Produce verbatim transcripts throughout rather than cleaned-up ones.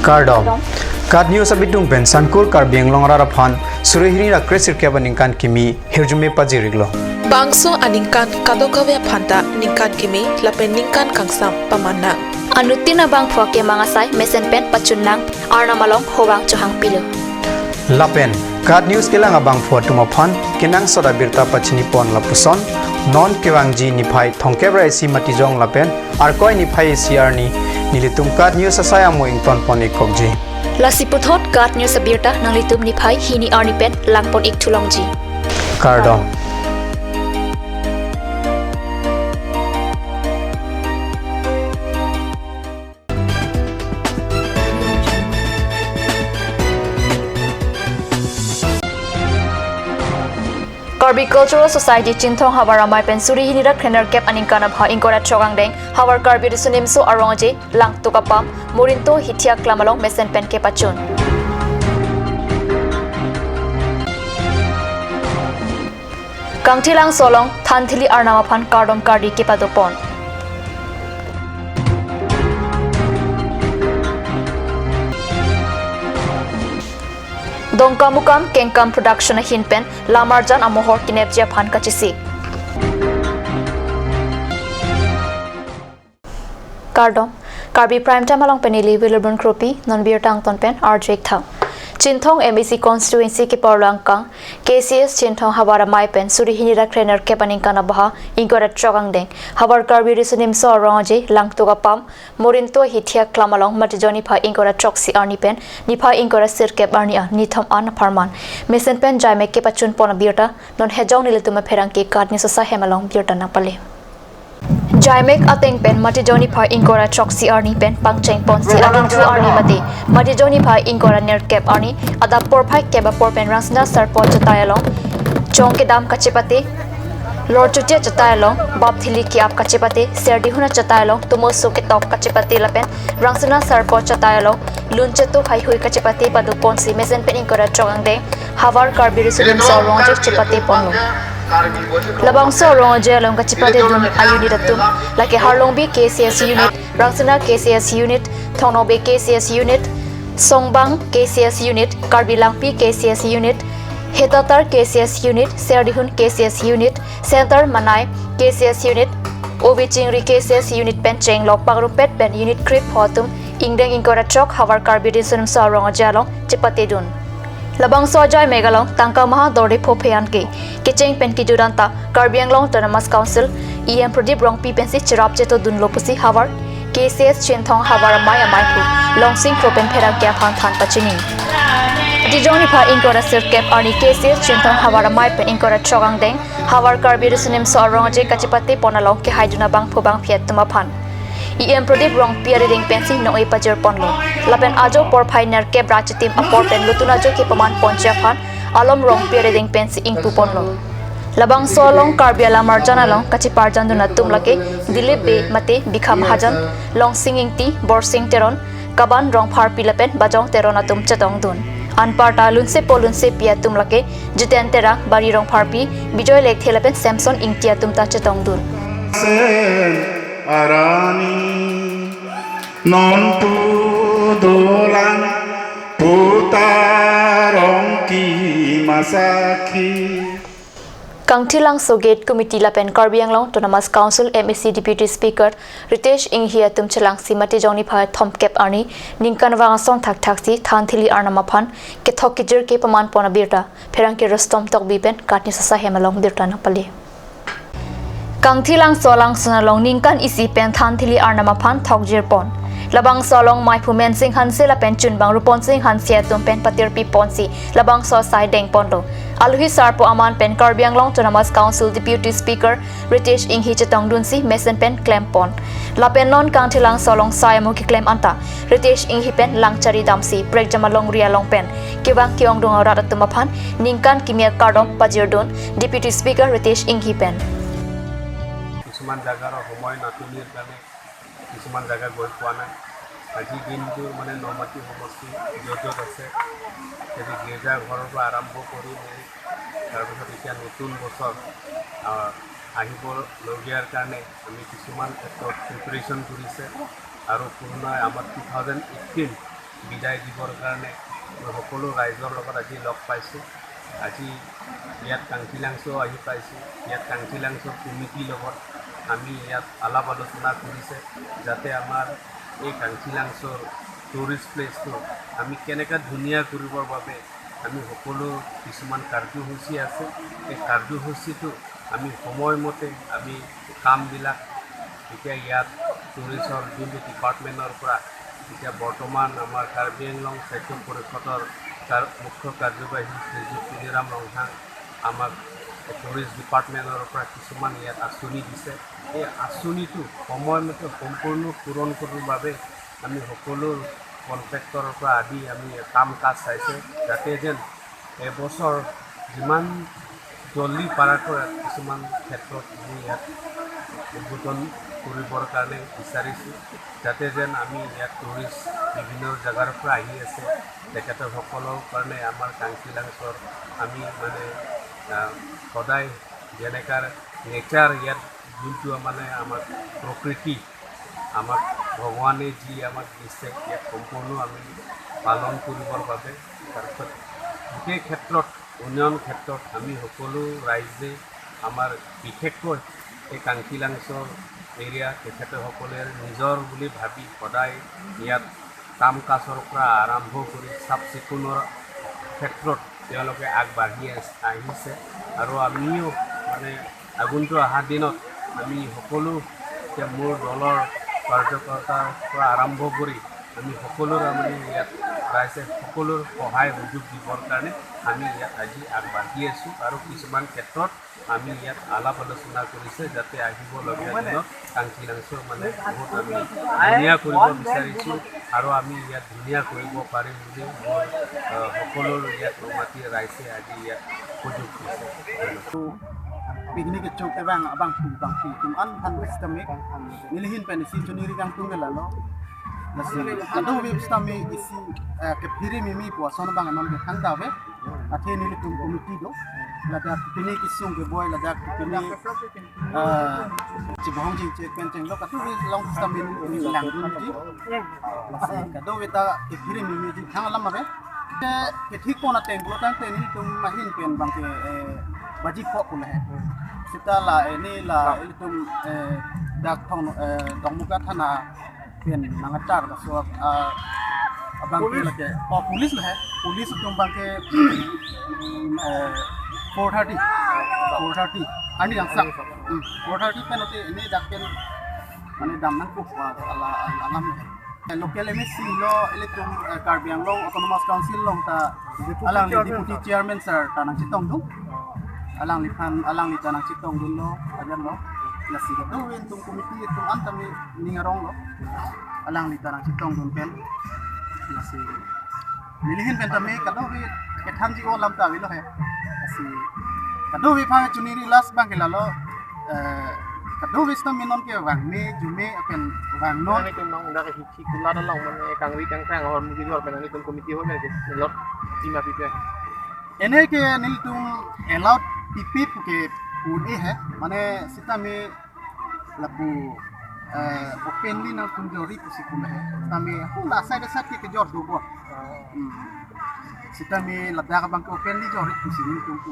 Kardom. KAT News abitung pen Sangkur Karbi Anglong arat aphan suri hini ra kresirkep aningkan kimi hirjume pajir-iklo. Bangso aningkan kadokave aphan ta ningkan kimi lapen ningkan kangsam paman nang. Anuttin abangphu akemang asai mesen pen pachun nang, Arnam along hovang chohangpilo. Lapen KAT News kelang abangphu atum aphan kenangsot abirta pachini pon lapuson, non kevangji niphai thomkep ra isi Matijong lapen Arkoi niphai isi arni nelitum KAT News asai amo ingtonpon-ikkokji. Lasi puthot KAT News abirta nanglitum niphai hini arni pen langpon-ik thu longji. Kardom. Karbi Cultural Society Chinthong havar amei pen suri hini ra krenerkep aningkan abha ingkoi ra throk angdeng Havar Karbi Riso Nimso Arong Aje Langtuk Apam Morinto Hithi Aklam along mesen pen kepachun. Kangthilangso along Thanthili Arnam aphan kardom kardi kepadopon. Dongkamukam Kengkam Production ahin pen lamarjan amohor kenepji aphan kachesik. Kardom, Karbi Prime Time along pen neli Wilibon Kropi, non birta angton pen arju-ik tha. Chinthong M A C constituency keparlo angkang, K C S Chinthong havar amei pen suri hini ra krenerkep aningkan abha ingkoi ra throk angdeng Havar Karbi Riso Nimso Arong Aje Langtuk Apam Morinto Hithi Aklam along Matijong niphai ingkoi ra throksi arni pen niphai ingkoi ra sirkep arni anithom an apharman mesen pen jaimek kepachun pon abirta non hejong nelitum apherangke KAT News asai hem along birta nangpale. Jaimek ateng pen Matijong niphai ingkoi ra throksi arni pen pangcheng ponsi adingthu arni mate Matijong niphai ingkoi ra nerkep arni adap porphai kep apor pen Rangsina Sarpo achatai along chong kedam kachepate, lorchuti achatai along bap thili ke-ap kachepate, serdihun achatai along tomoso ketok kachepate lapen Rangsina Sarpo achatai along lun chetu haihui kachepate padoponsi mesen pen ingkoi ra throk angdeng Havar Karbi Riso Nimso Arong Aje chepate ponlo. Labangso arong aje along kachepate dun a-unit atum lake Harlongbi K C S unit, Rangsina K C S unit, Thongnobe K C S unit, Songbang K C S unit, Karbi Langpi K C S unit, Hetatar K C S unit, Serdihun K C S unit, Center Manai K C S unit, Obi Chingri K C S unit pen chenglok pangrumpet pen unit krepho atum ingdeng ingkoi ra throk Havar Karbi Riso Nimso Arong Aje along chepate dun. Labangso ajaimek along tangka maha dorde pho phe an ke kecheng pen kejut anta Karbi Anglong Autonomous Council E M Pradip Rongpi pensi cherap chetodunlo pusi Havar K C S Chinthong havar amei ameiphu Longsing Kro pen pherangke aphan than pachini. Matijong niphai ingkoi ra sirkep arni K C S Chinthong havar amei pen ingkoi ra throk angdeng Havar Karbi Riso Nimso Arong Aje kachepate pon along kehaidun abangphu bangphi atum aphan E M Pradip Rongpi arideng pensi nong-e pajir ponlo. Lapen ajo porphai nerkep ra chitim apor pen lutun ajo kepaman ponji aphan Alom Rongpi arideng pensi ingpu ponlo. Labangso along Karbi alamarjan along kacheparjan dun atum lake Dilip Bey mate Bikha Mahajan, Longsing Ingti, Borsing Teron, Kaban Rongpharpi lapen Bajong Teron atum chetong dun. Anparta lunsepo lunsepi atum lake Jiten Terang, Bari Rongpharpi, Bijoy Lekthe lapen Samson Ingti atum ta chetong dun. Sen arani non pu dolang puta rong ki masakhi. Kangthilangso Gate Committee lapen Karbi Anglong Autonomous Council M A C Deputy Speaker Ritesh Enghi atum chelangsi Matijong niphai thomkep arni ningkan vang ason thakthaksi Thanthili Arnam aphan kethok kejir kepaman pon abirta pherangke Rustom Tokbi pen KAT News asai hem along birta nangpale. Kangthilangso alangsun along ningkan isi pen Thanthili Arnam aphan thokjir pon. Labangso along meiphu Mensing Hanse lapen chunbang Ruponsing Hanse atum pen patirpi ponsi labangso asai deng ponlo. Alohi sarpo aman pen Karbi Anglong Autonomous Council Deputy Speaker Ritesh Enghi chetong dunsi mesen pen klem pon. Lapen non Kangthilangso along sai amo keklem anta Ritesh Enghi pen langchari damsi prekjam alongri along pen kevang ke-ongdung arat atum aphan ningkan kimi akardom pajir dun Deputy Speaker Ritesh Enghi pen. কিছুমান জাগাৰ সময় নাটনিৰ কাৰণে কিছুমান জাগা গৈ পোৱা নাই। আজি দিনটো মানে নমাটি সমষ্টি য'ত য'ত আছে, যদি গীৰ্জা ঘৰৰ পৰা আৰম্ভ কৰি মই তাৰপিছত এতিয়া নতুন বছৰ, আহ, আহিবলগীয়াৰ কাৰণে আমি কিছুমান ক্ষেত্ৰত প্ৰিপেৰেশ্যন কৰিছে আৰু পুৰণা আমাৰ টু থাউজেণ্ড এইটিন বিদায় দিবৰ কাৰণে মই সকলো ৰাইজৰ লগত আজি লগ পাইছোঁ। আজি ইয়াত কাংশীলাংচ' আহি পাইছোঁ। ইয়াত কাংশীলাংচ' কমিটিৰ লগত আমি ইয়াত আলাপ আলোচনা কৰিছে, যাতে আমাৰ এই কাংশীলাংচ'ৰ টুৰিষ্ট প্লেচটো আমি কেনেকৈ ধুনীয়া কৰিবৰ বাবে আমি সকলো কিছুমান কাৰ্যসূচী আছে। এই কাৰ্যসূচীটো আমি সময়মতে আমি কামবিলাক এতিয়া ইয়াত টুৰিষ্টৰ যোনটো ডিপাৰ্টমেণ্টৰ পৰা এতিয়া বৰ্তমান আমাৰ কাৰ্বি আংলং স্বায়ত্তশাসিত পৰিষদৰ কাৰ-, মুখ্য কাৰ্যবাহী শ্ৰীযুত তুলিৰাম ৰংহাং আমাক টুৰিষ্ট ডিপাৰ্টমেণ্টৰ পৰা কিছুমান ইয়াত আঁচনি দিছে। এই আঁচনিটো সময়মতে সম্পূৰ্ণ পূৰণ কৰিবৰ বাবে আমি সকলো কণ্ট্ৰেক্টৰৰ পৰা আদি আমি কাম কাজ চাইছে, যাতে যেন এবছৰ যিমান জলদি পাৰাকৈ কিছুমান ক্ষেত্ৰত আমি ইয়াত উদ্বোধন কৰিবৰ কাৰণে বিচাৰিছোঁ, যাতে যেন আমি ইয়াত টুৰিষ্ট বিভিন্ন জেগাৰ পৰা আহি আছে, তেখেতসকলৰ কাৰণে আমাৰ কাংশীলাংচৰ আমি মানে, আহ, সদায় যেনেকাৰ নেচাৰ ইয়াত যোনটো মানে আমাৰ প্ৰকৃতি, আমাক ভগৱানে যি আমাক দিছে, ইয়াক সম্পূৰ্ণ আমি পালন কৰিবৰ বাবে, তাৰপিছত গোটেই ক্ষেত্ৰত, উন্নয়ন ক্ষেত্ৰত আমি সকলো ৰাইজে আমাৰ বিশেষকৈ এই কাংশীলাংচ' এৰিয়া তেখেতসকলে নিজৰ বুলি ভাবি সদায় ইয়াত কাম কাজৰ পৰা আৰম্ভ কৰি চাফ চিকুণৰ ক্ষেত্ৰত তেওঁলোকে আগবাঢ়ি আছ-, আহিছে। আৰু আমিও মানে আগন্তুক অহা দিনত আমি সকলো, এতিয়া মোৰ দলৰ কাৰ্যকৰ্তাৰ পৰা আৰম্ভ কৰি আমি সকলোৰে মানে ইয়াত ৰাইজে সকলোৰ সহায় সুযোগ দিবৰ কাৰণে আমি ইয়াত আজি আগবাঢ়ি আছোঁ। আৰু কিছুমান ক্ষেত্ৰত আমি ইয়াত আলাপ আলোচনা কৰিছে, যাতে আহিবলগীয়া দিনত কাংশীলাংচ' মানে বহুত আমি ধুনীয়া কৰিব বিচাৰিছোঁ আৰু আমি ইয়াত ধুনীয়া কৰিব পাৰিম বুলি মোৰ, আহ, সকলোৰ ইয়াত মাতি ৰাইজে আজি ইয়াত সুযোগ দিছে। Picnic kechok kevang abang pu bang pu tum an than sitame nelihin pen isi chuniri kangtung ke lalo. Lasi kadokave sitame isi, eh, kephiri mimi pu ason abang non ke thangta ave. Athe nelitum committee do. Ladak pini kesung keboi, ladak pini, eh, chibahong jingche pen chenglo, kadokave along sitame nelitum langdunji. Lasi kadokave ta kephiri mimi jingthang alam ave. Ke, kethik pon ateng pulo tangte nelitum ahin pen bang ke, eh, baji pho pu le he. Seta la, eh, ne la, ilitum, eh, dak thong, eh, Dongmukak thana pen nang atar laso, ah, abang ke lake, oh, police le he. Police atum bang ke, eh, four thirty, four thirty. Ani yang sak. Hmm, four thirty pen ote ne dak pen, mane dam nangkok, ah, ala, ala, alam le he. Local M A C lo, ilitum, eh, Karbi Anglong Autonomous Council along ta, alangli Deputy Chairman sir ta nangchetongdun. Alangliphan, alangli ta nangchetongdunlo, ajan lo. Lasi kadokave nelitum committee atum an tame ning aronglo. Alangli ta nangchetongdun pen. Lasi nelihin pen tame kadokave kethanji alam ta avelo he. Lasi kadokave aphan chuniri last bang ke lalo, eh, kadokave sitame non ke vangme, jume, apen vangnon. Nelitum nang dak hi Chikulat along mane kangri kangkrang ahormu kejor pen nelitum committee ahut mane ke lot tima pipe. Ene ke nelitum allowed pipe pu ke pu-e he, mane sitame lapu, eh, openly nangtum jorji pusi pu he. Sitame hu la side side ke kejor do bo. Hmm. Sitame ladak abang ke openly jorji pusi nelitum pu.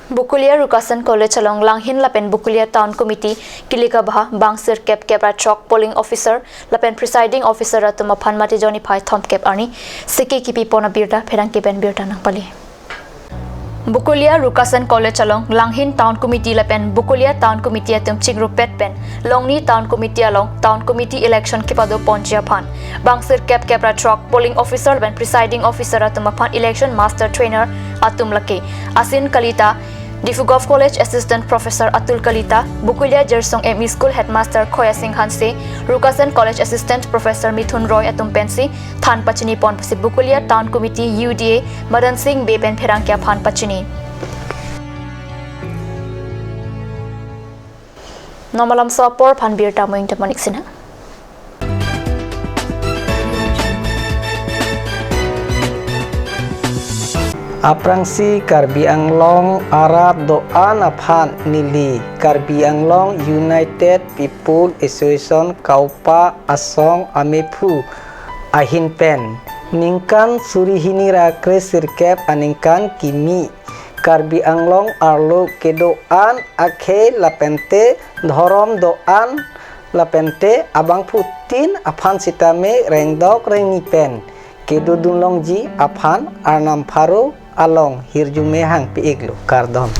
Bokolia Rukasen College along Langhin lapen Bokolia Town Committee kilik abha bang sirkep kep ra throk polling officer lapen presiding officer atum aphan Matijong niphai thomkep arni siki kipi pon abirta pherangke pen birta nangpali. Bokolia Rukasen College along Langhin Town Committee lapen Bokolia Town Committee atum chingrupet pen Longni Town Committee along Town Committee election kepado ponji aphan bang sirkep kep ra throk polling officer lapen presiding officer atum aphan election master trainer atum lake Asin Kalita, Diphu Govt College Assistant Professor Atul Kalita, Bokolia Jirsong M E School Headmaster Khoya Sing Hanse, Rukasen College Assistant Professor Mithun Roy atum pensi than pachini pon pusi Bokolia Town Committee U D A Madan Sing Bey pen pherangke aphan pachini. Non malamso apor aphan birta mo-ingtep Manik Sinha. Aphrangsi Karbi Anglong arat do-an aphan neli Karbi Anglong United People Association KAUPA asong amephu ahin pen ningkan suri hini ra kresirkep aningkan kimi Karbi Anglong arlo kedo-an akhei lapente dhorom do-an lapente abangphutin aphan sitame rengdok rengni pen kedodun longji aphan Arnam Pharo along hirjume hangpi-iklo, kardom.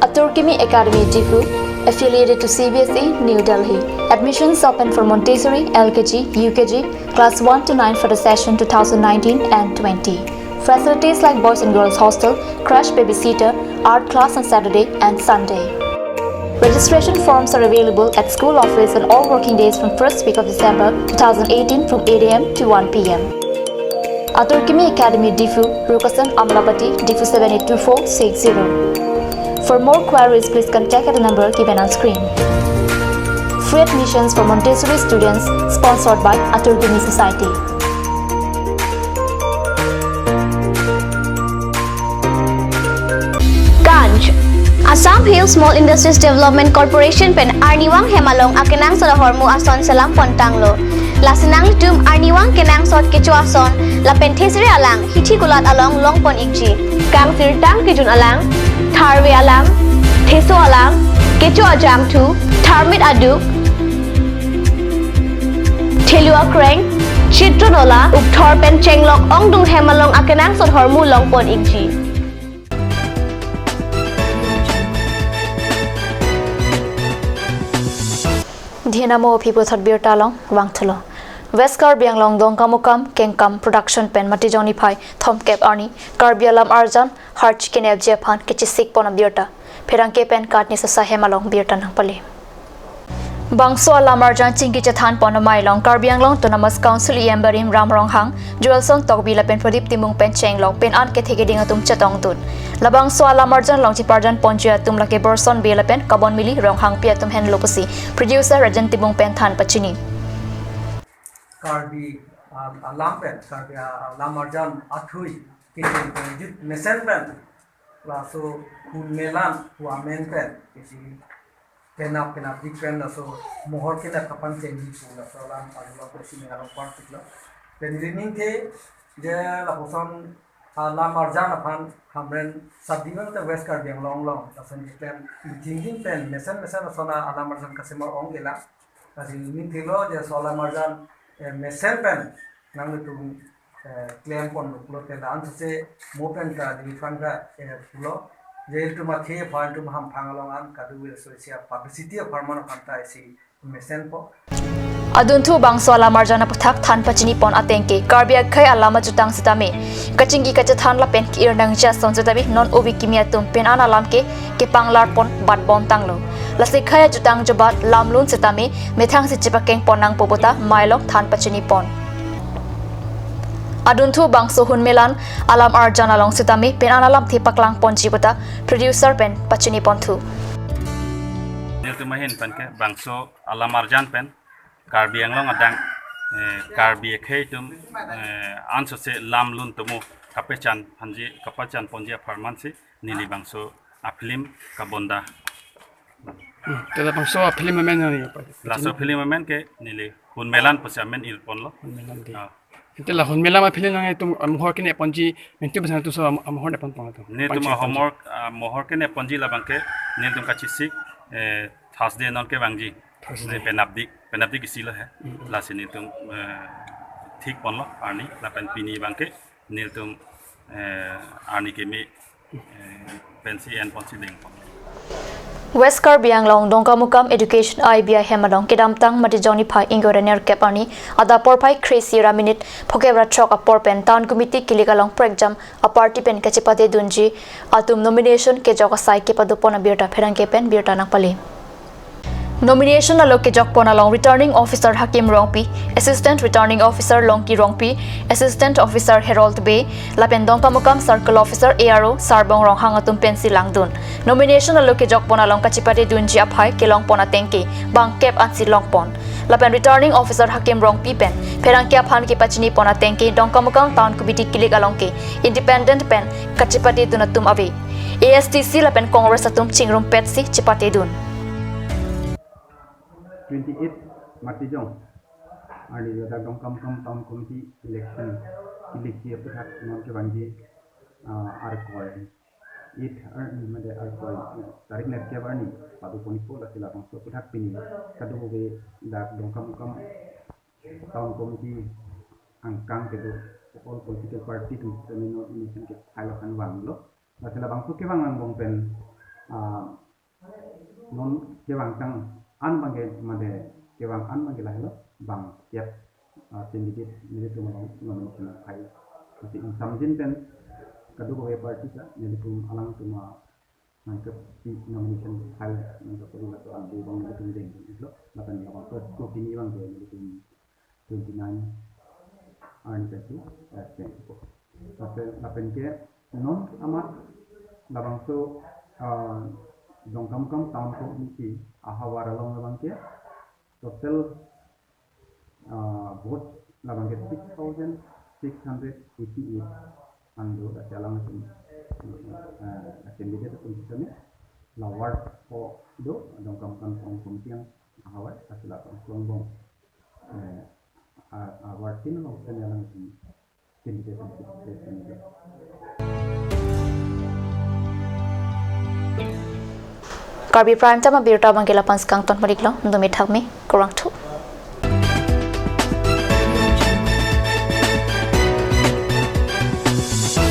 Atur Kimi Academy Diphu, affiliated to C B S E, New Delhi. Admissions open for Montessori, L K G, U K G, class one to nine for the session two thousand nineteen and twenty. Facilities like boys and girls hostel, crash babysitter, art class on Saturday and Sunday. Registration forms are available at school office on all working days from first week of December two thousand eighteen from eight a m to one p m. Atur Kimi Academy Diphu, Rukasan Amlapati, Diphu seven eight two four six zero. For more queries, please contact at the number given on screen. Free admissions for Montessori students, sponsored by Atur Kimi Society. Ganj. Assam Hill Small Industries Development Corporation pen arnivang hem along akenangsot ahormu ason selam pontanglo. Lasi nanglitum arnivang kenangsot kecho ason lapen thesere alang hithi kulat along longpon-ikji. Kangsirtang kejun alang, tharve alang, theso alang, kecho ajangthu, tharmit aduk, thelu akreng, chitro nola, ukthor pen chenglok ongdung hem along akenangsot ahormu longpon-ikji. Dhinamo aphi puthot birta along vangthulo. West Karbi Anglong Dongkamukam Kengkam Production pen Matijong niphai thomkep arni Karbi Alam Arjan harchi kenepji aphan kechesik pon abirta. Pherangke pen Katni Sasa hem along birta nangpale. Bangso alam arjan chingki chethan pon amei along Karbi Anglong Autonomous Council E M barim Ram Ronghang, Joelson Tokbi lapen Pradip Timung pen chenglok pen an kethe keding atum chetongdun. Labangso alam arjan along cheparjan ponji atum lake Borson Bey lapen Kabonmili Ronghangpi atum henlo pusi producer Rajen Timung pen than pachini. Karbi, ah, alam pen, Karbi, ah, alam arjan athui, kitin pen, jut mesen pen, laso hun melan, hu amen pen, isi kenap kenapdik pen, laso mohor kenap kapanchengji pu, laso alam arlo ko sini arong partik lo. Pen ri ningke, je lapuson alam arjan aphan, Hamren sub-division te West Karbi Anglong along, lason pen, tingting pen, mesen mesen lason alam arjan kasemar ong gela. Lasi ningtilo je laso alam arjan, eh, mesen pen nanglitum, eh, klem pon lo te la ansose mo pen ta di phan ta, eh, pulo. Je ilitum athe aphan ilitum hamphang along an kadu will so isi publicity apharman aphan ta isi mesen po. Adunthu bangso alam arjan aputhak than pachini pon ateng ke Karbi akhei alam ajutang sitame kachingki kachethan lapen ke-ir nangji ason sitame non obi kimi atum pen an alam ke kepanglar pon bat bom tanglo. Lasi khei ajutang jubat lamlun sitame methang si chepakeng pon nangpo puta mei along than pachini pon. Adunthu bangso hun melan alam arjan along sitame pen an alamthe paklang ponji puta producer pen pachini ponthu. Nelitum ahin pen ke bangso alam arjan pen Karbi Anglong adang, eh, Karbi akhei atum, eh, ansose lamlun tomo kapachan phanji, kapachan ponji apharman si neli bangso afilm kabonda. Hmm, te labangso afilm amen nangji apa? Laso afilm amen ke neli Hun Melan pusi amen ir ponlo. Hun Melan de. Ah. Te la Hun Melan afilm nangtum amohor kenep ponji, nangtum basa tu so am-, amohor nep pon pon tu. Nelitum Ponji, amohor, ponji. Ah, mohor kenep ponji labang ke nelitum kachesik, eh, Thursday non kevangji. Thursday. Penapdik, penapdik isi lo he. Hmm. Lasi nelitum, eh, thik ponlo arni lapen pini abang ke nelitum, eh, arni keme, eh, pensi en ponsi deng pon. West Karbi Anglong Dongkamukam Education I B I hem along kedamtang Matijong niphai ingkoi ra nerkep arni adap porphai kre-isi ra minute phokep ra throk apor pen Town Committee kilik along prekjam a-party pen kachepate dunji atum nomination kejok asai kepado pon abirta pherangke pen birta nangpale. Nomination alo kejok pon along Returning Officer Hakim Rongpi, Assistant Returning Officer Longki Rongpi, Assistant Officer Harold Bey, lapen Dongkamukam Circle Officer A R O Sarbong Ronghang atum pensi langdun. Nomination alo kejok pon along kachepate dunji aphai kelong pon ateng ke bangkep ansi long pon. Lapen Returning Officer Hakim Rongpi pen pherangke aphan kepachini pon ateng ke Dongkamukam Town Committee kilik along ke independent pen kachepate dun atum ave. A S D C lapen Congress atum chingrumpet si chepate dun. Twenty-eight Matijong. Arni ladak Dongkamukam Town Committee election election aphuthak non kevangji, ah, Arkoi eight arni mate Arkoi tarik nerkep arni padoponpo, lasi labangso aphuthak pini kadokave dak Dongkamukam Town Committee angkang kedo all political party atum sitame nomination ke file aphan vanglo. Lasi labangso kevang angbong pen, ah, non kevang tang an abangke mate kevang an abangke lahelo, bang kep, ah, candidate nelitum along nomination file. Lasi ingsamjin pen kadokave party ta nelitum alangtum anangkepi nomination file nangkepado laso abang nelitum dengdunlo. Lapen labangso scrutiny abangke nelitum twenty nine arni pensi, eh, twenty four. Lapen, lapen ke non amat labangso, ah, Dongkamukam Town Committee ahavar along labangke total, ah, vote labangke six thousand six hundred eighty eight an do, lasi alangtum, ah, candidate atum sitame la ward o do, Dongkamukam Town Committee ahavar, lasi labangso angbong, eh, ah, ah, ward tin along sitame alangtum candidate atum sitame do. Karbi Prime Time abirta abangke la-an si kangton pon-iklo, dumi thakmi, kurvangthu.